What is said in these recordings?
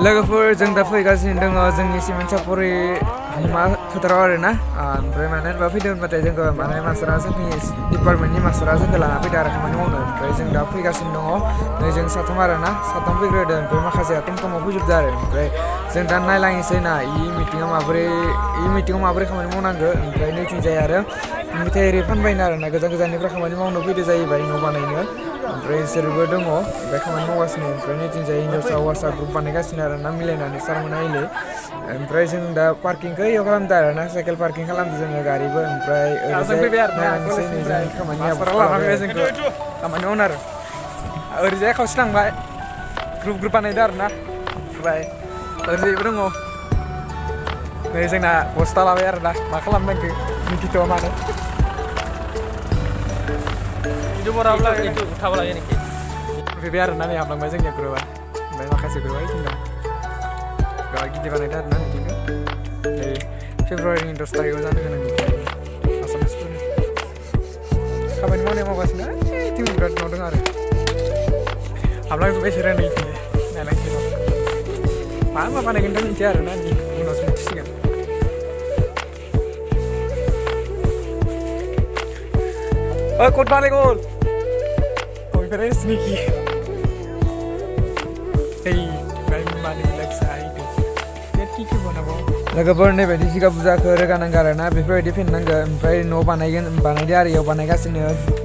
लोगोफोर जों दा फैगासिनो दङ जोंनि सिमेन्ट सापरि मा फोथाराव आरोना ओमफ्राय मानो होनबा फैदों होनबाथाय जोंखौ माने मास्टारा जोंनि डिपार्टमेन्टनि मास्टारा जोंखौ लाना फैदों आरो खामानि मावनो ओमफ्राय जों दा फैगासिनो दङ नै जों साथाम आरोना साथाम फैग्रोदों ओमफ्राय माखासेया टमटमाव फैजोबदों आरो ओमफ्राय जों दा नायलांनोसै ना मिटिङाव माबोरै खामानि मावनांगौ ओमफ्राय नैथिंजाय आरो मेथाइ एरि फानबायनो आरोना गोजान गोजाननिफ्राय खामानि मावनो फैदो जाहैबाय न' बानायनो ओमफ्राय बिसोरबो दङ ओमफ्य खामानि मावगासिनो ओमफ्राय नैथिंजाय हिन्जावसा हौवासा ग्रुप बानायगासिनो आरोना मिलायनानै सारमोना इले ओमफ्राय जों दा पार्किंखौ इयाव खालामदों आरोना साइकेल पार्किं खालामदों जोङो गारिबो ओमफ्राय नायलांनोसै नै जोंनि खामानिया खामानि मावनो आरो ओरैजाय खावसे थांबाय ग्रुप बानायदों आरोना ओमफ्राय ओरैजायबो दङ नै जोंना बस्था लाबाय आरोना मा खालामनांगौ मिथिथ'आ मानो फैबाय आरोना नै हाबलांबाय जोंनिया ग्रुपआ ओमफ्य माखासे ग्रुपआ इथिं दं गाव गिदिर बानायदों आरोना मिटिंखौ नै फेब्रुवारिनि 10 तारिखआव जानो गोनां आसामिसफोरनि खामानि मावगासिनो इथिं बिराद मावदों आरो हाबलांजोब्बाय बिसोरो नै इथिं नायलांसै मा बानायगोन मिथिया आरोना उनावसो मिथिसिगोन कट बानायगोन कमिफोरा स्निकि लोगोफोर नैबायदि जिगाब बुरजाखौ रोगानांगौ आरोना बेफोरबायदि फेननांगौ ओमफ्राय न' बानायदो आरो इयाव बानायगासिनो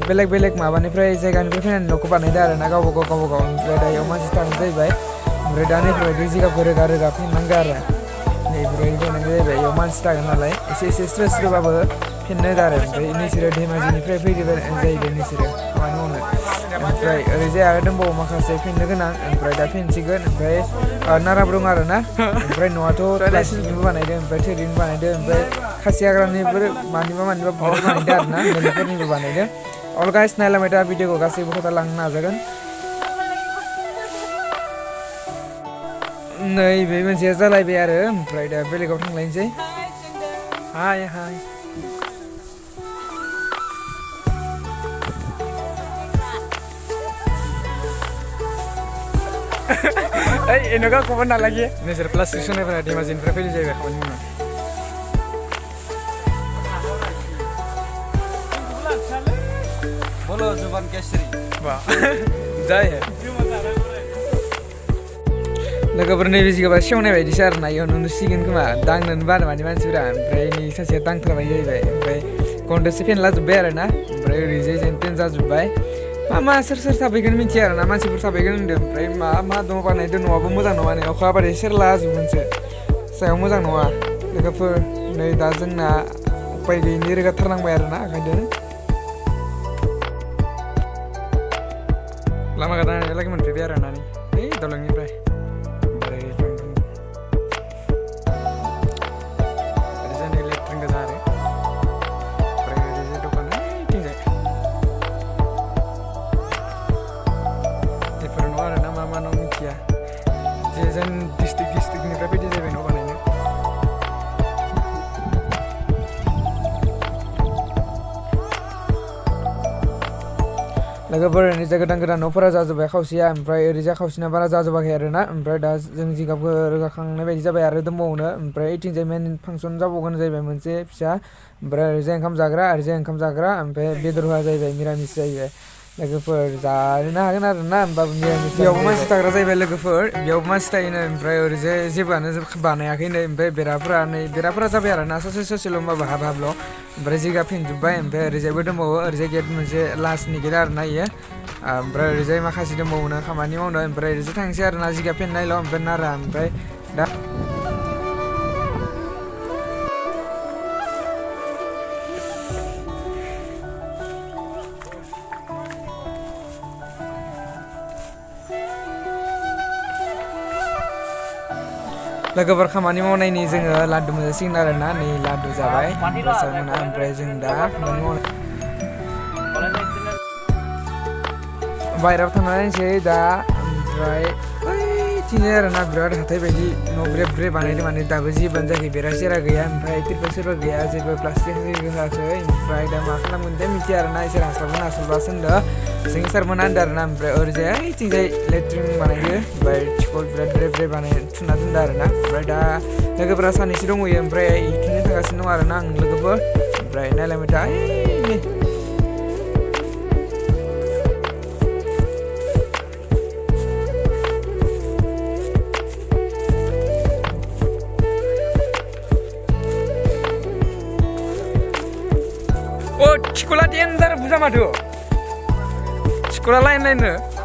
बेलेग माबानिफ्राय जायगानिफ्राय फैनानै न'खौ बानायदो आरोना गावबा गाव ओमफ्राय दा इयाव मानसि थागोन जाहैबाय ओमफ्राय दा नैफोरबायदि जिगाबखौ रोगा फेननांगौ आरो नैफोरबायदि फेननांगौ जाहैबाय इयाव मानसि थागोन नालाय एसे स्रोबाबो फेननो होदो आरो ओमफ्राय नोंसोरो धेमाजिनिफ्राय फैदो जाहैबाय नोंसोरो खामानि मावनो ओमफ्राय ओरैजाय आरो दंबावो माखासे फेननो गोनां ओमफ्राय दा फेनसिगोन ओमफ्राय नाराबो दं आरोना ओमफ्राय न'आथ' प्लास्टिकनिबो बानायदों ओमफ्राय थोरिनिबो बानायदों ओमफ्य खासि हाग्रानिबो मानिबा बानायदों आरोना बेलेगफोरनिबो बानायदों अल गाइस नायलांबाय दा भिडिअखौ गासैबो खोथालांनो नाजागोन नै बे मोनसेया जालायबाय आरो ओमफ्राय दा बेलेगाव थांलायनोसै हाय इनोगा खबर नालागे नोंसोर प्लास्टिक सुनायफोरा धेमाजिनिफ्राय फैनाय जाहैबाय खामानि मावनो बोलो जुबान केसरी जायो लोगोफोर नैबे जिगाबा सेवनाय बायदिसो आरोना इयाव नुसिगोन खोमा दांनोनो बारो माने मानसिफोरा ओमफ्राय नै सासेया दांथारबाय जाहैबाय ओमफ्राय गन्थंसे फेनलाजोब्बाय आरोना ओमफ्राय ओरैजाय जेन तेन जाजोब्बाय मा सोर साफैगोन मिथिया आरोना मानसिफोर साफैगोन होनदों ओमफ्राय मा दङ बानायदों न'आबो मोजां नङा नै अखा हाबाथाय सेरला जोबगोनसो सायाव मोजां नङा लोगोफोर नै दा जोंना उपाय गैयिनि रोगाथारनांबाय आरोना ओंखायनो लामा गादानायलागै मोनफैबाय आरोना नै दलंनिफ्राय डिस्ट्रिक्टनिफ्राय फैदो जाहैबाय न' बानायनो लोगोफोर ओरैजाय गोदान न'फोरा जाजोब्बाय खावसेया ओमफ्राय ओरैजाय खावसेना बारा जाजोबाखै आरोना ओमफ्राय दा जों जिगाबखौ रोगाखांनाय बायदि जाबाय आरो दंबावोनो ओमफ्राय ओइथिंजाय मेन फांसन जाबावगोन जाहैबाय मोनसे फिसा ओमफ्राय ओरैजाय ओंखाम जाग्रा ओमफ्राय बेदर होआ जाहैबाय मिरामिस जाहैबाय लोगोफोर जानो हागोन आरोना होमबाबो मिरामिस बेयावबो मानसि थाग्रा जाहैबाय लोगोफोर बेयावबो मानसि थायोनो ओमफ्राय ओरैजाय जेबोआनो बानायाखैनो ओमफ्राय बेराफोरा जाबाय आरोना ससेल' होमबाबो हाबल' ओमफ्राय जिगाब फेनजोब्बाय ओमफ्राय ओरैजायबो दंबावो ओरैजाय गेट मोनसे लास्टनि गेट आरोना इयो ओमफ्राय ओरैजाय माखासे दंबावोनो खामानि मावनो ओमफ्राय ओरैजाय थांसै आरोना जिगाब फेननायल' ओमफ्राय नारा ओमफ्राय दा लोगोफोर खामानि मावनायनि जोङो लादु मोनजासिगोन आरोना नै लादु जाबाय सारमोना ओमफ्राय जों दा खामानि मावनाय बाहेरायाव थांना नायनोसै दा ओमफ्राय ओइथिंजाय आरोना बिराद हाथाय बायदि न' ब्रे बानायदों माने दाबो जेबोआनो जायाखै बेरा सेरा गैया ओमफ्राय तिरपाल सोरबा गैया जेबो प्लास्टिक होआखै ओमफ्राय दा मा खालामगोन दा मिथिया आरोना इसोर हास्लाबासो होनदों जोंनि सारमोना होनदों आरोना ओमफ्राय ओरैजाय ओइथिंजाय लेट्रिन बानायदो ओमफ्राय बेगखौ बिराद ब्रे ब्रे थुना दोनदों आरो ना ओमफ्राय दा लोगोफोरा सानैसो दंहैयो ओमफ्राय इथिंनो थांगासिनो दं आरो ना आं लोगोफोर ओमफ्राय नायलांबाय था थिखला देन्जार बुजा माथो थिखला लाइन लाइननो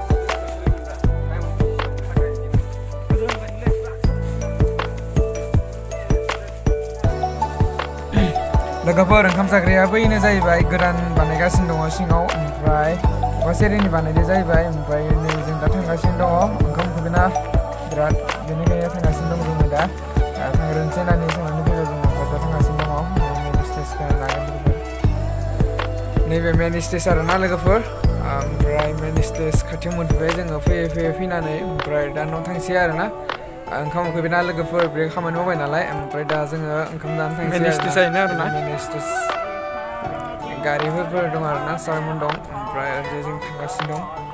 लोगोफोर ओंखाम जाग्राया बैनो जाहैबाय गोदान बानायगासिनो दङ सिङाव ओमफ्राय अखा सेरेनि बानायनाय जाहैबाय ओमफ्राय नै जों दा थांगासिनो दङ ओंखाम उखैबायना बिराद बेनिखायनो थांगासिनो दं जोङो दा थांग्रोनोसै होननानै संनानै फैबाय जोङो दा थांगासिनो दङ मेन स्टेजखौ लागोन नैबे मेन स्टेज आरो ना लोगोफोर ओमफ्राय मेन स्टेज खाथियाव मोनफैबाय जोङो फैयै फैनानै ओमफ्राय दा न'आव थांसै आरो ना ओंखाम उखैबायना लोगोफोर बे खामानि मावबाय नालाय ओमफ्राय दा जोङो ओंखाम जानो थांसै मेन स्टेज आरो ना मेन स्टेज गारिफोर दं आरो ना सारमोन दं ओमफ्राय जों थांगासिनो दं